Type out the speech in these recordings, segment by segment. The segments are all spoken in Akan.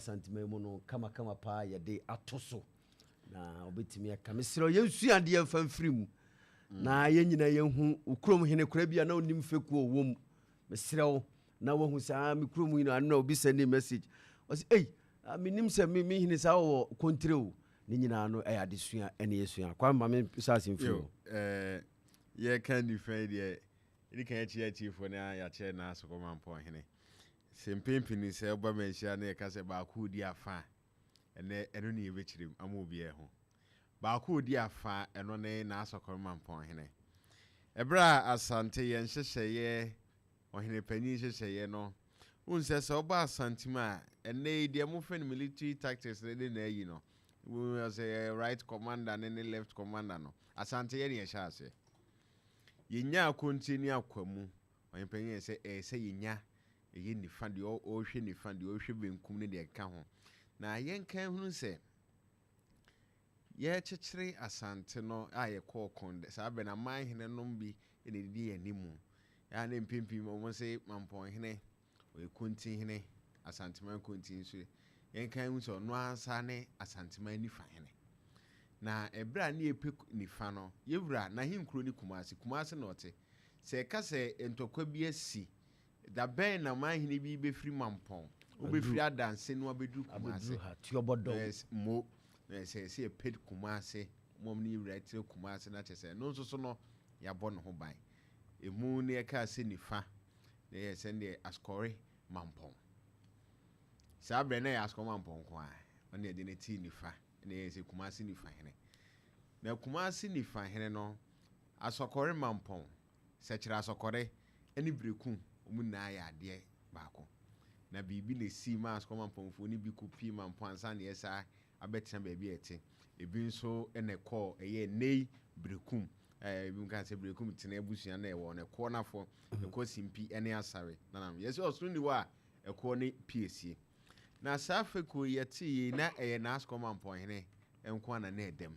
Asanteman mu no kamakama paa yɛde ato so na wobɛtumi aka. Mesrɛ yɛnsua adeɛ mfa mfiri mu na yɛn nyinaa yɛhu wo kurom hene kora bi a na wonim fekuo wɔ mu. Mesrɛ wo na wahu saa me kurom yi no ano na obi send message, ɔsɛ ei, menim sɛ me hene saa wɔ kontire o. Ne nyinaa no ɛyɛ adesua ɛne yɛsua. Kwame, ma me sa ase mfiri o. Yɛka nifa yi deɛ, ɛdi kan akyi atiefoɔ no yɛakyerɛ na Asokɔ Mampɔn hene sɛ mpempini sɛ woba Manhyia no, yɛka sɛ baako di afa a, ɛnɛ ɛno ne yɛbɛkyerɛ mu ama obiara ho. Baako di afa, ɛno ne n'Asokɔ Mampɔn hene. Ɛberɛ a Asante yɛn nhyehyɛeɛ, ɔhene panyin nhyehyɛeɛ no, wohu sɛ woba Asante mu a, ɛnɛ yi deɛ mofrɛ no military tactics ne de na ayi no, wohu sɛ right commander ne left commander no, Asante yɛ ne yɛhyɛ aseɛ. Yɛnya akontie ne akwamu, ɔhene panyin yɛ sɛ ɛyɛ sɛ yɛnya ɛyɛ nifa deɛ ɔrehwɛ nifa deɛ ɔrehwɛ benkum ne deɛ ɛka ho. Na yɛnka hunu sɛ yɛkyekyere Asante no a, yɛkɔɔ kɔn saa bɛ na aman hene nom bi na ɛdidi yɛn anim yɛa ne mpempem ɔmo sɛ Mampɔn hene ɔyɛ konti hene, Asanteman konti nso. Yɛnka hu sɛ ɔno ansa ne Asanteman nifa hene. Na ɛberɛ a ne yɛpɛ nifa no, yɛwura n'ahenkuro ne Kumase. Kumase na ɔte. Sɛ ɛka sɛ ntɔkwa bi asi da bɛn na manhene bi bɛfiri Mampɔn, wobɛfiri Adanse no abɛduru Kumase? Tuɔbɔdɔm. Mo na sɛ yɛpɛ Kumase mɔm ne yɛwura tire Kumase na kyerɛ sɛ ɛno nso so no yɛabɔ ne ho ban. Ɛmu ne yɛkaa sɛ nifa na yɛ sɛdeɛ Asokɔre Mampɔn saa berɛ na yɛ Asokɔre Mampɔn nko a ɔne yɛde ne tii nifa na yɛ sɛ Kumase nifa hene. Na Kumase nifa hene no, Asɔkɔre Mampɔn, Sɛkyerɛ Asɔkɔre ne Berekum, wɔn nyinaa yɛ adeɛ baako. Na biribi na esi ma Asokɔre Mampɔnfoɔ no bi kɔ pii Mampɔn ansa na yɛsa abɛtena baabi a ɛte. Ebi nso na ɛkɔɔ ɛyɛ nei Berekum. Ebi nka sɛ Berekum tena abusua na ɛwɔ no ɛkoɔ n'afɔ ɛkɔ Simpi ne Asare nanam yɛsɛ ɔsoro ni hɔ a ɛkoɔ ne piesie. Na saa fekuo yɛte yi na ɛyɛ n'Asokɔre Mampɔnhene nko ana na ɛdɛm.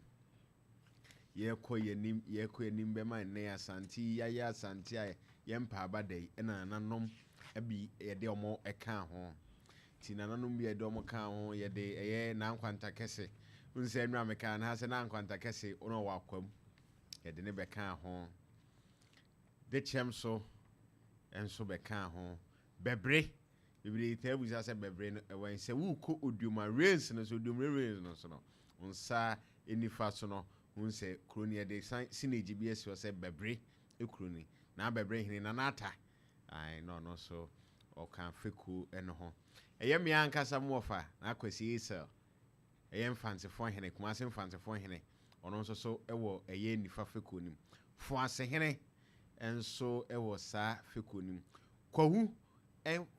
Yɛkɔ yɛnim, yɛkɔ yɛnim bɛma nnɛ Asante yi yɛayɛ Asante a yɛmpa aba da yi, ɛna nananom bi yɛde ɔmo ɛka ho. Nti nananom bi yɛde ɔmo ka ho, yɛde ɛyɛ Nankwanta Kɛse nsɛ nnura meka na sɛ Nankwanta Kɛse ɔno ɔwɔ Akwam, yɛde ne bɛka ho. De kyɛm so nso bɛka ho. Bɛbere bebree taa busa sɛ bɛbere no ɛwɔ sɛ wokɔ Oduoma rails no so, Oduom rails no so no, nsa nifa so no, hun sɛ kuro no yɛde san signage bi asi hɔ sɛ Bɛbere kuro ni. Na Bɛbere hene Nana Ata ae na ɔno nso ɔka fekuo no ho. Ɛyɛ mmea ankasa mu wɔfa na Akwasi Esel, ɛyɛ Mfantefoɔ hene, Kumase Mfantefoɔ hene, ɔno nso so ɛwɔ ɛyɛ nifa fekuo no mu. Foase hene nso ɛwɔ saa fekuo no mu. Kwahu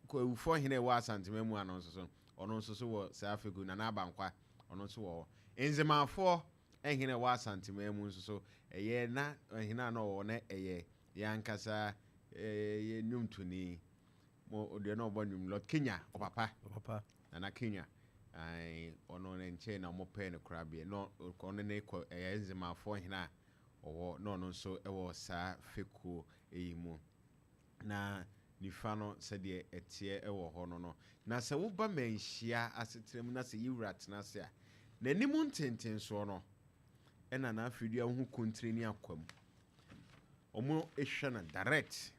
Kwawufoɔ hene ɛwɔ Asantema mu ano nso so, ɔno nso so wɔ saa fekuo. Nana Abankwa, ɔno nso wɔ hɔ. Nzemafoɔ ɛhene ɛwɔ Asantema mu nso so, ɛyɛ na ɛhene a na ɔwɔ na ɛyɛ yɛn ankasa ɛyɛ nnwomtoni mo deɛ na ɔbɔ nnwom, Lord Kenya ɔpapa. Papa. Nana Kenya, ɔno ne nkyɛn na ɔmo pɛɛ no korabeɛ na ɔno ne kɔ ɛyɛ Nzemafoɔ hene a ɔwɔ na ɔno nso ɛwɔ saa fekuo yi mu. Na nifa no sɛdeɛ ɛteɛ ɛwɔ hɔ no, na sɛ woba Manhyia asetena mu na sɛ yɛwura tena ase a, n'anim ntentensoɔ no ɛna n'afidua ho kontire ne akwam ɔmo ehwɛ no direct.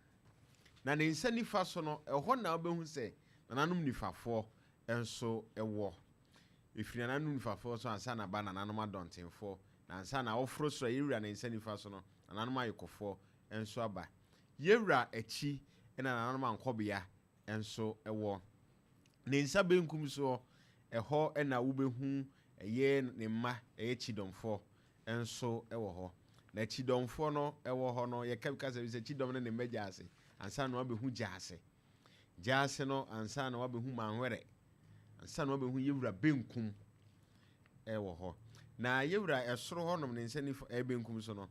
Na ne nsa nifa so no, ɛhɔ na wobɛhu sɛ nananom nifafoɔ nso ɛwɔ. Ɛfiri nananom nifafoɔ so ansa na ba nananom adɔntenfoɔ. Na ansa na wɔforo soro a yɛwura ne nsa nifa so no, nananom ayɔkɔfoɔ nso aba. Yɛwura akyi ɛna nananom ankɔbea nso ɛwɔ. Ne nsa benkum soɔ ɛhɔ ɛna wobɛhu ɛyɛ ne mma, ɛyɛ kyidɔmfoɔ nso ɛwɔ hɔ. Na kyidɔmfoɔ no ɛwɔ hɔ no, yɛka kasa bi sɛ kyidɔm no ne mma gya ase ansa na wabɛhu gya ase, gya ase no ansa na wabɛhu manwɛrɛ, ansa na wabɛhu yɛwura benkum ɛwɔ hɔ. Na yɛwura ɛsoro hɔnom ne nsa nifa ɛyɛ benkum so no,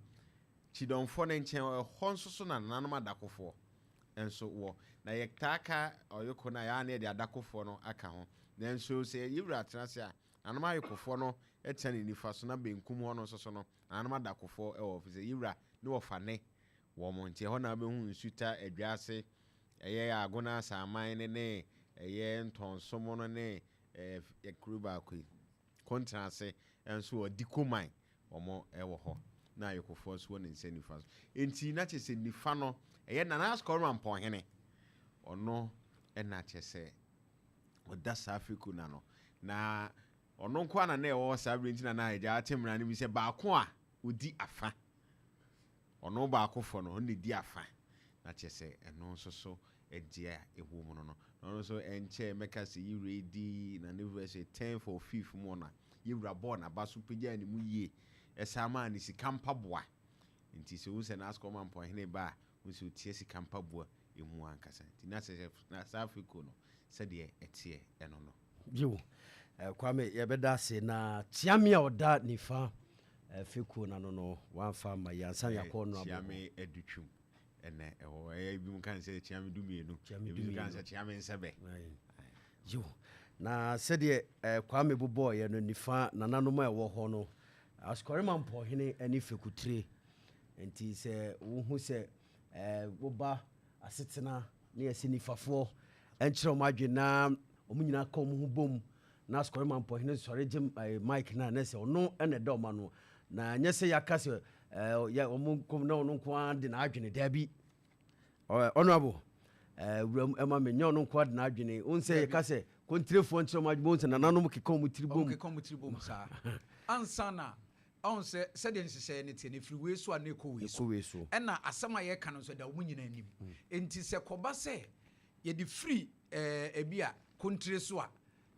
kyidɔmfoɔ no nkyɛn ɛhɔ nso so na nananom adakofoɔ nso wɔ. Na yɛtaa ka ɔyoko no a yɛa ne yɛde adakofoɔ no aka ho. Nanso sɛ yɛwura atena ase a, nananom ayokofoɔ no tena ne nifa so, na benkum hɔ no nso so no nananom adakofoɔ ɛwɔ fi sɛ yɛwura ne wɔfa ne wɔn mo. Nti ɛhɔ na wobɛhu Nsuta, Adwa ase, ɛyɛ Agona, Asaman ne ɛyɛ Ntɔnsom no ne Kuro baako yi, Kontrase nso wɔ Dikoman, wɔn wɔ hɔ, na Ayokofoɔ nso wɔ ne nsa nifa so. Enti na kyerɛ sɛ nifa no ɛyɛ Nana Asukɔrɔma Mpɔnhene, ɔno na kyerɛ sɛ ɔda saa fekuo no ano. Na ɔno nko ara na na ɛwɔ hɔ saa berɛ nti na na agya ate mmara no bi sɛ baako a ɔdi afa, ɔno baakofoɔ no, ɔno na ɛdi afa. Na kyerɛ sɛ ɛno nso so ɛdeɛ a ɛwɔ mu no no. Na ɔno nso ɛnkyɛɛ mɛka sɛ yi wura yi di na ne wura sɛ tenth or fifth mu na yɛ wura bɔɔ n'aba so pagyaa ne mu yie ɛsan maa ne sika mpaboa. Nti sɛ wohu sɛ n'asokɔ ma mpɔnhene ba a, wohu sɛ ɔtua sika mpaboa ɛmu ankasa. Nti na sɛ na saa afekuo no sɛdeɛ ɛteɛ ɛno no. Yiw, Kwame yɛbɛda ase na Kyeame a ɔda nifa fekuo no ano no wamfa amma yi ansa na yɛakɔ honourable hɔ. Kyeame Adutwum. Ɛnɛ ɛwɔ hɔ. Ɛyɛ ebinom ka no sɛ Kyeame 12, ebi nso ka no sɛ Kyeame Nsɛbɛ. Yiw, na sɛdeɛ eh, Kwame bobɔɔeɛ no, nifa nananom a ɛwɔ hɔ no, Asukɔrema Mpɔhene ne Fekutire. Nti sɛ wohu sɛ eh, woba asetena ne yɛsɛ nifafoɔ nkyerɛ wɔn adwene na wɔn nyinaa ka wɔn ho bom na Asukɔrema Mpɔhene sɔre gye eh, mic no a, na sɛ ɔno na ɛda wɔn ano. Na nyɛ sɛ yɛaka sɛ eh, yɛ wɔn nko na ɔno nko ara de n'adwene, daabi. Honorable, eh, wuram ɛma me nyɛ ɔno nko ara de n'adwene. Wohu sɛ yɛka sɛ kontirefoɔ nkyerɛ wɔn adwene, wohu sɛ nananom keka wɔn tiri bom. Wɔn keka wɔn tiri bom saa. Ansa na ɔhu sɛ sɛdeɛ nhyehyɛeɛ no teɛ no, ɛfiri wei so a na ɛkɔ wei so. Ɛkɔ wei so. Ɛna asɛm a yɛreka no nso ɛda wɔn nyinaa anim. Enti sɛ kɔba sɛ yɛde firi ɛɛ ebi a kontire so a,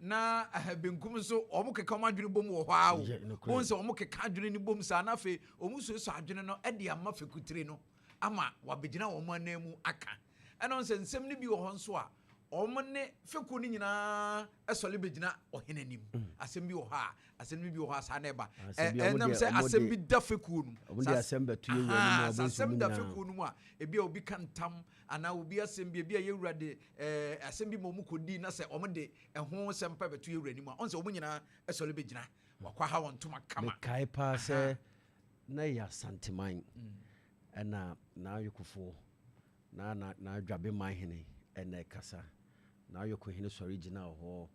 na benkum nso wɔn keka wɔn adwene bom wɔ hɔ ara o. Wɔn sɛ wɔn keka adwene no bom saa na afei wɔn suasua adwene no de ama fekutire no ama wabɛgyina wɔn anan mu aka. Ɛna wɔn sɛ nsɛm no bi wɔ hɔ nso a wɔn ne fekuo no nyinaa sɔre bɛgyina ɔhene anim. Mm. Asɛm bi wɔ hɔ a asɛm no bi wɔ hɔ a saa na ɛba. Ɛnam sɛ asɛm bi da fekuo no mu. Asɛm da fekuo no mu a ebi a obi ka ntam anaa obi asɛm bi ebi a yɛwura de ɛɛ asɛm bi ma wɔn kɔdii na sɛ wɔn de ɛho nsɛm pa bɛto yɛn wura anim a, ɔn sɛ wɔn nyinaa sɔre bɛgyina. Wakɔ ha wɔn ntoma kama. Mekae paa sɛ na ɛyɛ Asanteman ɛna n'ayokofoɔ na na n'adwabeman hene ɛna ɛkasa. N'ayoko hene sɔre gyina hɔ,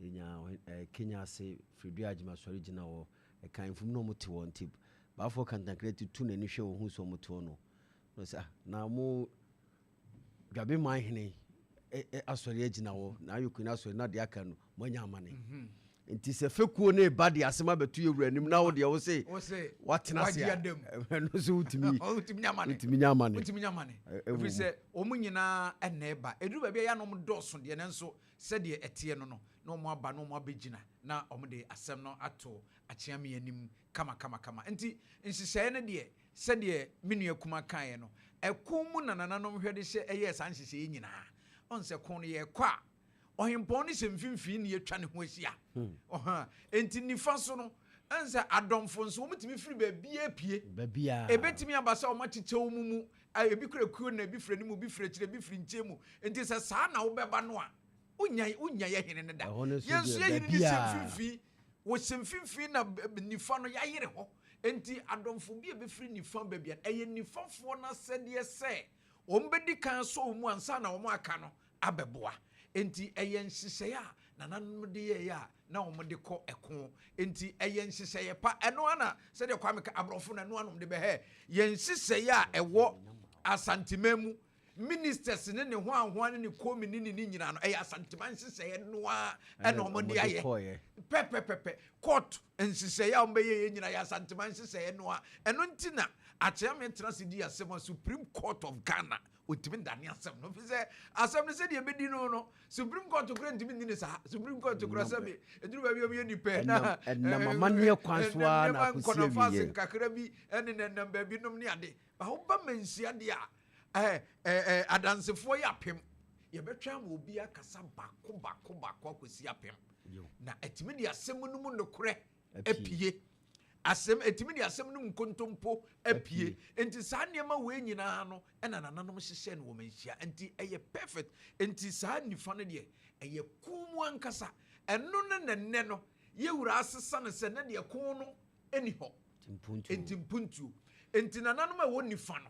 yɛnya ɛɛ Kenya ase Fredua Agyima sɔre gyina hɔ. Ɛkan mfum na wɔn te hɔ nti Baafoɔ Kantankrɛ tutu n'ani hwɛ wɔn hu sɛ wɔn te hɔ no na ɔsɛ ah na wɔn Dwabeman hene asɔre agyina hɔ na ayɛ no asɔre na deɛ aka no moanya amane. Mhm. Nti sɛ fekuo no reba de asɛm abɛto yɛ wura anim na wo deɛ wo se woatena ase a ɛno nso wotumi wotumi nya amane. Wotumi nya amane. Ɛfiri sɛ wɔn nyinaa ɛna ɛba. Ɛduru baabi a yɛ anom dɔɔso deɛ nanso sɛdeɛ ɛteɛ no no na wɔn aba na wɔn abɛgyina na wɔn de asɛm no ato akyeame anim kama kama kama. Nti nhyehyɛeɛ no deɛ Sɛdeɛ me nua kumaa kaeɛ no, ɛko mu na nananom hwɛ de hyɛ yɛɛ saa nhyehyɛeɛ yi nyinaa. Ɔhu sɛ ko no yɛrekɔ a, ɔhempɔn no hyɛ mfimfini na yɛatwa ne ho ahyia. Ɔha, enti nifa so no, ɛhu sɛ adɔmfo nso wɔtumi firi baabiara pue. Baabiara. Ɛbɛtumi aba sɛ wɔakyekyɛ wɔn mu, ebi kura kuo na ebi firi anim, ebi firi akyire, ebi firi nkyɛn mu. Enti sɛ saa na wobɛba no a, wonnya wonnya yɛn hene no da. Ɛhɔ no nso Yɛn nso deɛ, yɛn hene no hyɛ baabiara. mfimfini, wɔhyɛ mfimfini na nifa no yɛayere hɔ. Enti adɔmfo bi a ebefiri nifa ba biara, ɛyɛ nifafoɔ no asɛdeɛ sɛ wɔbɛdi kan asɔ wɔn mu ansa na wɔn a aka no abɛboa. Enti ɛyɛ nhyehyɛeɛ a nananom de yɛeɛ a na wɔde kɔ ɛko. Enti ɛyɛ nhyehyɛeɛ pa. Ɛno ara na sɛdeɛ Kwame ka, aborɔfo no ɛno ara na wɔde bɛhɛɛ yɛn nhyehyɛeɛ a ɛwɔ Asanteman mu Ministers ne ne hoahoa ne ne komi ne ne ne nyinaa no, ɛyɛ Asanteman nhyehyɛeɛ no ara ɛna wɔn de ayɛ. Pɛpɛpɛpɛ. Court nhyehyɛeɛ a wɔn bɛyɛ yɛ nyinaa yɛ Asanteman nhyehyɛeɛ no ara. Ɛno nti na Akyeame tena ase di asɛm a Supreme Court of Ghana ɔntumi ndane asɛm no. Ɛfiri sɛ asɛm no sɛdeɛ ɛbɛdi no no, Supreme Court koraa ntumi nni no saa. Supreme Court koraa sɛbe ɛduru baabi a wɔyɛ nnipa ɛ na Ɛnam amanneɛ kwan so ara na nneɛma akɔsi nkɔnɔfa ase awieɛ. nkakra bi ɛne nenam baabi nom ne ade. Ba woba manhyia deɛ a, Ɛɛ, ɛɛ, adansefoɔ yɛ apem. Yɛbɛtwɛn ama obi akasa baako baako baako akɔsi apem. Na ɛtumi de asɛm no mu nokorɛ apue. Asɛm, ɛtumi de asɛm no mu nkontompo apue. Nti saa nneɛma wei nyinaa no, ɛna nananom hyehyɛ no wɔ manhyia. Nti ɛyɛ perfect. Nti saa nifa no deɛ, ɛyɛ ko mu ankasa. Ɛno ne na nnɛ no, yɛwura asesa no sɛ ne deɛ ko no ɛni hɔ. Nti mpuntuo. Nti nananom a ɛwɔ nifa no,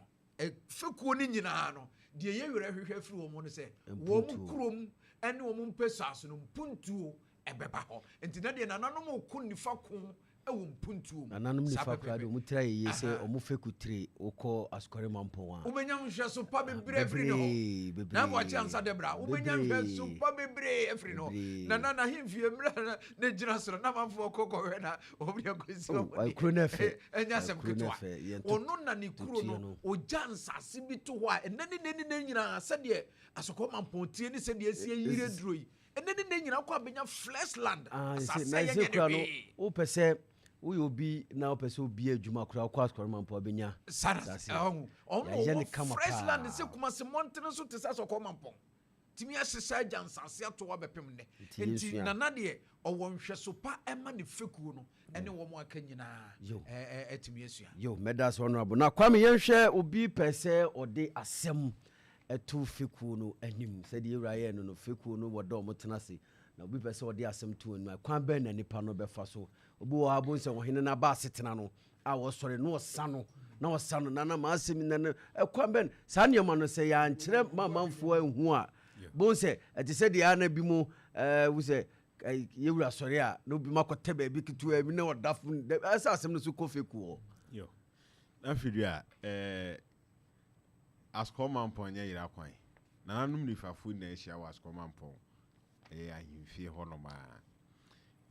Fekuo no nyinaa no, deɛ yɛn werɛ hwehwɛ firi wɔn ho ne sɛ, wɔn kurom ne wɔn mpasua so no, mpuntuo ɛbɛba hɔ. Nti na deɛ nananom ko nifa ko ɛwɔ mpuntuo mu. Nananom Saa nifa koraa pɛpɛɛpɛ. deɛ, ɔmo tira yɛ yie sɛ ɔmo fɛ kutire wokɔ Asukɔre Mampɔn a, Wobɛnya nhwɛso pa bebree afiri ne hɔ. Bebree, bebree. Na Aboakye ansa de bra, wobɛnya Bebree. nhwɛso pa bebree afiri ne hɔ. Bebree. Na n'ahemfie mmerɛ na gyina soro na amanfoɔ kɔ kɔhwɛ na wɔn de akɔsi Oh, wɔn deɛ. kuro no ɛfɛ. Ɛnyɛ asɛm Kuro no ketewa. ɛfɛ. Yɛn Ɔno na ne kuro totoɛ no no. ɔgya nsase bi to hɔ a, ɛnɛ ne ne nyinaa, sɛdeɛ Asokɔ Mampɔn tie ne sɛdeɛ esi ayire duro yi, ɛnɛ ne nyinaa kɔ abɛnya fresh land. Ah, asase na a ɛsɛ yɛnyɛ kura ne no hwee. Wopɛ sɛ woyɛ obi na wopɛ sɛ obi adwuma koraa, wokɔ Asukɔre Mampɔn abɛnya Sana asase. Ɛhɔn ɔno Yɛayɛ ne wɔ kama fresh paa. land sɛ Kumase mmɔntene so te sɛ Asokɔ Mampɔn tumi ahyehyɛ agya nsase ato hɔ abɛpem nnɛ. Nti nti yɛnsua. Nana deɛ, ɔwɔ nhwɛso pa ɛma ne fekuo no ɛne wɔn aka nyinaa. Yo. Ɛtumi asua. Yo, mɛda sɛ Honorable na Kwame, yɛnhwɛ, obi pɛ sɛ ɔde asɛm ɛto fekuo no anim sɛdeɛ yɛwura yɛ no, fekuo no wɔdɔ ɔmo tena ase, na obi pɛ sɛ ɔde asɛm to anim a, kwan bɛn na nipa no bɛfa so? Obi wɔ ha bo sɛ ɔhene no aba asetena no a wɔsɔre na ɔsa no na ɔsa no nana maa asɛm nana, ɛkwan bɛn saa nneɛma no sɛ yɛankyerɛ ma amanfoɔ ahu a, bo sɛ ɛte sɛ deɛ ana bi mu wo sɛ yɛwura sɔre a na obi ma kɔtɛ baabi ketewa bi na ɔda fo, ɛsɛ asɛm no so kɔ fekuo hɔ. Yo. Na afei a Asukɔ Mampɔn nyɛ yera kwan. Nananom nifafoɔ nyinaa ahyia wɔ Asukɔ Mampɔn, ɛyɛ ahemfie hɔnom a.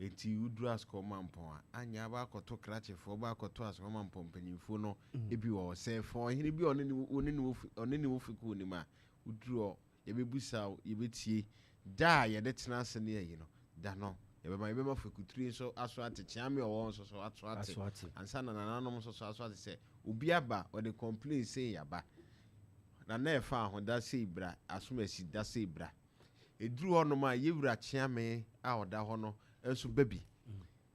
Enti woduru Asukɔ Mampɔn a, anya aba akɔto krakyefoɔ, ba akɔto Asukɔ Mampɔn mpanyinfoɔ no ebi wɔ hɔ. Sɛ fa ɔhene bi a ɔne ne wɔ fekuo nim a, woduru hɔ, yɛbɛbusa wo, yɛbɛtie. Da a yɛde tena ase ne yɛyi no, da no yɛbɛma fekutire nso aso ate, kyeame a ɔwɔ nso so aso ate. Aso ate. Ansa na nananom nso so aso ate sɛ obi aba, ɔde complain sei aba na na ɛfa ahoda sei bra, asom asi da sei bra. Ɛduru hɔnom a, yɛwura kyeame a ɔda hɔ no nso ba bi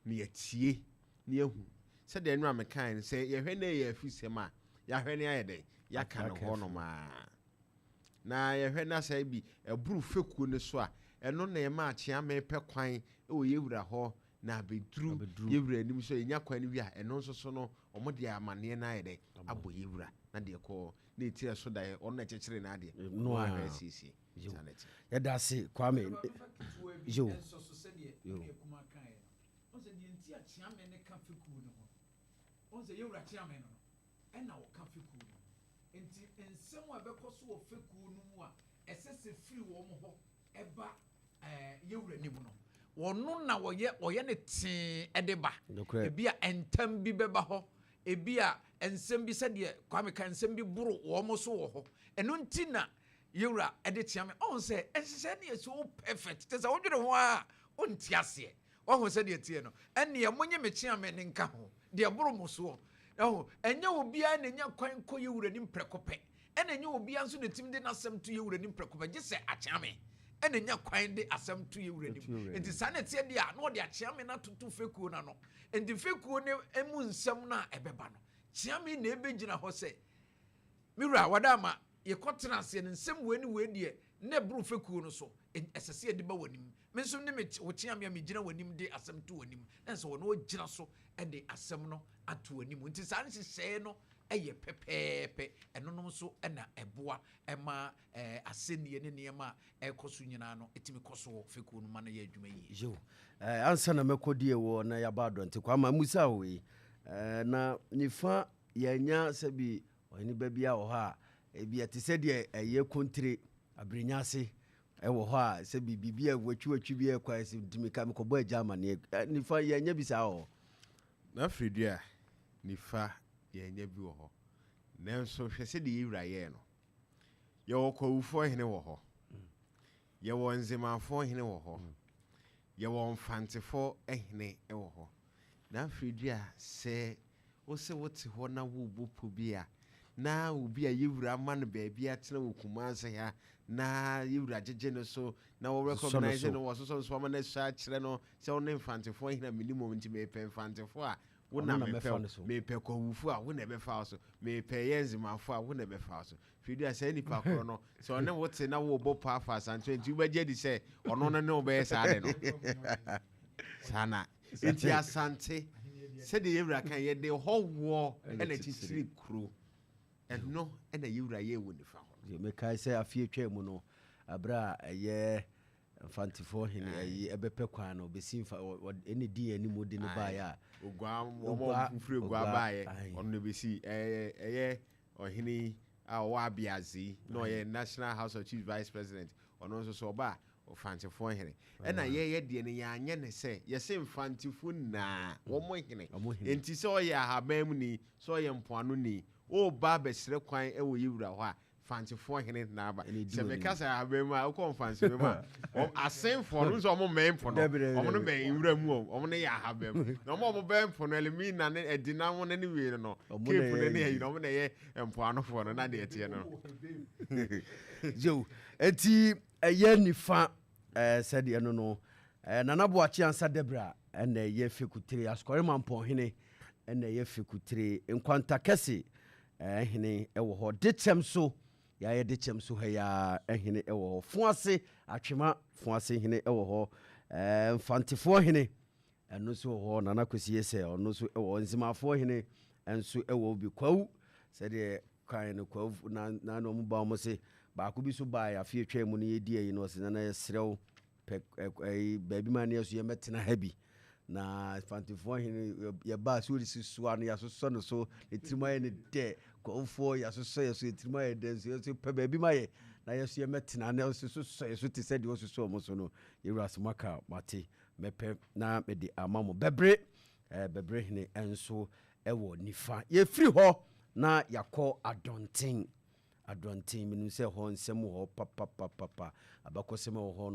na yɛtie na yɛhu sɛdeɛ ɛno a mekae no sɛ yɛhwɛ na ɛyɛ afisɛm a, yɛahwɛ ne ayɛ dɛn, yɛaka no Aka. Hɔnom a na yɛhwɛ na sɛ bi ɛboro fekuo no so a, ɛno na ɛma akyeame pɛ kwan ɛwɔ yɛwura hɔ na abɛduru Abɛduru. yɛwura anim so. Yɛnya kwan no wie a, ɛno nso so no, ɔmo de amanneɛ no ayɛ dɛn abɔ yɛwura na deɛ kɔɔ na ɛtiri so daeɛ, ɔno na ɛkyekyere n'adeɛ No a. na asiesie. Yo. Saa na ɛte. Yɛda ase, Kwame. Mfa ketewa bi Yo. nso so sɛdeɛ Yo. ne kuma kaeɛ no, ɔn sɛ deɛ nti a kyeame ne ka fekuo no ho, ɔn sɛ yɛwura kyeame no ɛna ɔka fekuo no ho, nti nsɛm a ɛbɛkɔ so wɔ fekuo no mu a ɛsɛ sɛ firi wɔn hɔ ɛba yɛwura nim no, wɔno na wɔyɛ ne tee ɛde ba. Nokorɛ. Ebi a ntam bi bɛba hɔ, ebi a nsɛm bi sɛdeɛ Kwame ka, nsɛm bi boro wɔn so wɔ hɔ, ɛno nti na yɛwura ɛde kyea me. Ɔn sɛ ɛnhyehyɛ ne yɛ so perfect te sɛ wodwene ho a wonte aseɛ. Wahu sɛdeɛ teɛ no, ɛneɛ monye me kyea me ne nka ho deɛ boro mo soɔ. Ɛho ɛnyɛ obiara na nya kwan kɔ yɛwura nim prɛko pɛ, ɛna ɛnyɛ obiara nso na timi de n'asɛm to yɛwura nim prɛko pɛ, gye sɛ akyea me ɛna nya kwan de asɛm to yɛwura To nim. yɛwura Nti saa na ɛteɛ deɛ a, na ɔde akyea me no atoto fekuo no ano, nti fekuo no mu nsɛm no a ɛbɛba no, kyea me na ɛbɛgyina hɔ sɛ mewura wada ama yɛkɔtena aseɛ no, nsɛm wei ne wei deɛ na ɛboro fekuo no so, ɛsɛ sɛ yɛde ba w'anim. Me nso ne me wo kyea me a megyina w'anim de asɛm to w'anim, na sɛ wɔne wɔgyina so de asɛm no ato w'anim. Nti saa nhyehyɛeɛ no ɛyɛ pɛpɛɛpɛ. Ɛno no nso ɛna ɛboa ɛma asɛnniɛ ne nneɛma a ɛkɔ so nyinaa no ɛtumi kɔ so wɔ fekuo no ma no yɛ adwuma yie. Yo, ansa na mɛkɔ deɛ wɔ na yɛaba adɔnte kɔ ama musa wei, na nifa yɛnya sɛbi ɔhene ba bi a wɔ hɔ a ebi ɛte sɛ deɛ ɛyɛ kontire aberenya ase ɛwɔ hɔ a, sɛbi biribi a watwiwatwi bi ɛkɔ sɛ ntumi ka mekɔbɔ agya amanneɛ. Nifa yɛnya bi saa wɔ hɔ? Na afei dua nifa yɛnya bi wɔ hɔ, nanso hwɛ sɛdeɛ yɛwura yɛɛ no, yɛwɔ Kwawufoɔ hene wɔ hɔ, yɛwɔ Nzemafoɔ hene wɔ hɔ, yɛwɔ Mfantefoɔ hene wɔ hɔ. Na afei dua sɛ wo sɛ wote hɔ na wobɔ po bi a, na obi a yɛwura ama no baabi atena wɔ Kumase ha na yɛwura gyegye no so na wɔ recognize so. No, wɔsosɔ no so ama no asua akyerɛ no sɛ wo ne Mfantefoɔ hene a menim wɔn, nti mepɛ Mfantefoɔ a, wo na Ɔno na mepɛ mɛfa wo. No so. Mepɛ Kwawufo a, wo na ɛbɛfa wo so. Mepɛ yɛ Nzemafo a, wo na ɛbɛfa wo so. Firi a saa nipa korɔ no sɛ ɔne wo te na wobɔ pa afa Asante, nti wobɛgye di sɛ ɔno no ne wo bɛyɛ saa de no saa na nti Asante sɛdeɛ yɛwura kan yɛde hɔhoɔ ɛna kyikyiri kuro, ɛno ɛna yɛwura yɛ wɔ nifa hɔ no. Mekae sɛ afei atwa mu no, aberɛ a ɛyɛ Mfantefoɔ hene ayi ɛbɛpɛ kwan no ɔbɛsi mfa ɛne di yɛn anim de ne baeɛ a. Ogua wɔn mfiri Ogua baeɛ, ɔno na ɛbɛsi ɛyɛ ɔhene yi a ɔwɔ Abeadze yi na ɔyɛ National House of Chiefs Vice President, ɔno nso so ɔba a Mfantefoɔ hene. Ɛna yɛyɛ deɛ no yɛanyɛ ne sɛ yɛse Mfantefoɔ nyinaa wɔn hene, enti sɛ ɔyɛ ahaban mu ni, sɛ ɔyɛ mpoano ni, ɔreba abɛsrɛ kwan wɔ yɛwura hɔ a, Mfantsefoɔ hene na aba. Ɛna Sɛ ɛdi meka w'anim. sɛ ahaban mu a, wokɔ Mfantseme mu a, wɔn Asenfoɔ no, nso wɔn mmɛn po no. Dabi, dabi, Wɔn no dabi. bɛn nwura mu o, wɔn no yɛ ahaban mu. Na wɔn a wɔn bɛn po no, Elmina ne Edina ne ne wei no no, Wɔn na Cape no ɛyɛ ne ayi ayi. no, wɔn na ɛyɛ mpoanofoɔ no, na deɛ ɛteɛ no. Yo, enti ɛyɛ nifa ɛɛ sɛdeɛ no no ɛɛ Nana Boakye Ansa Debra ɛna ɛyɛ Fekutire Asukɔre Mampɔnhene ɛna ɛyɛ Fekutire Nkwanta Kɛse Hene wɔ hɔ. Dekyɛm so, yɛayɛ dekyɛm so ha yi ara, hene wɔ hɔ. Foase, Atwema Foase hene wɔ hɔ. Mfantefoɔ hene, ɛno nso wɔ hɔ. Nana Kwesi Yesɛ, ɔno nso wɔ hɔ. Nzimafoɔ hene nso wɔ hɔ bi. Kwawu, sɛdeɛ kan no, Kwawu na na na wɔn ba wɔn se, baako bi so baeɛ afe atwa mu no yɛdi ayi no, ɔse Nana yɛsrɛ wo, pɛ ɛyi baabi ma ne yɛ so yɛmmɛtena ha bi. Na Fantefoɔ hene yɛbaa sɛ ɔresi soa no yɛasosɔ no so ne tirim ayɛ ne dɛ. Kwawofoɔ yɛasosɔ yɛ so yɛ tirim ayɛ dɛ nso yɛso pɛ baabi ma yɛ na yɛso yɛmmɛtena na ɔso sosɔ yɛ so te sɛ deɛ ɔsosɔ ɔmo so no. Yɛwura sɛ moaka mate mɛpɛ na mede ama mo. Bɛbere bɛbere hene nso ɛwɔ nifa. Yɛfiri hɔ na yɛakɔ Adɔnten. Adɔnten menim sɛ hɔ nsɛm wɔ hɔ papapapapa, abakɔsɛm wɔ hɔ no.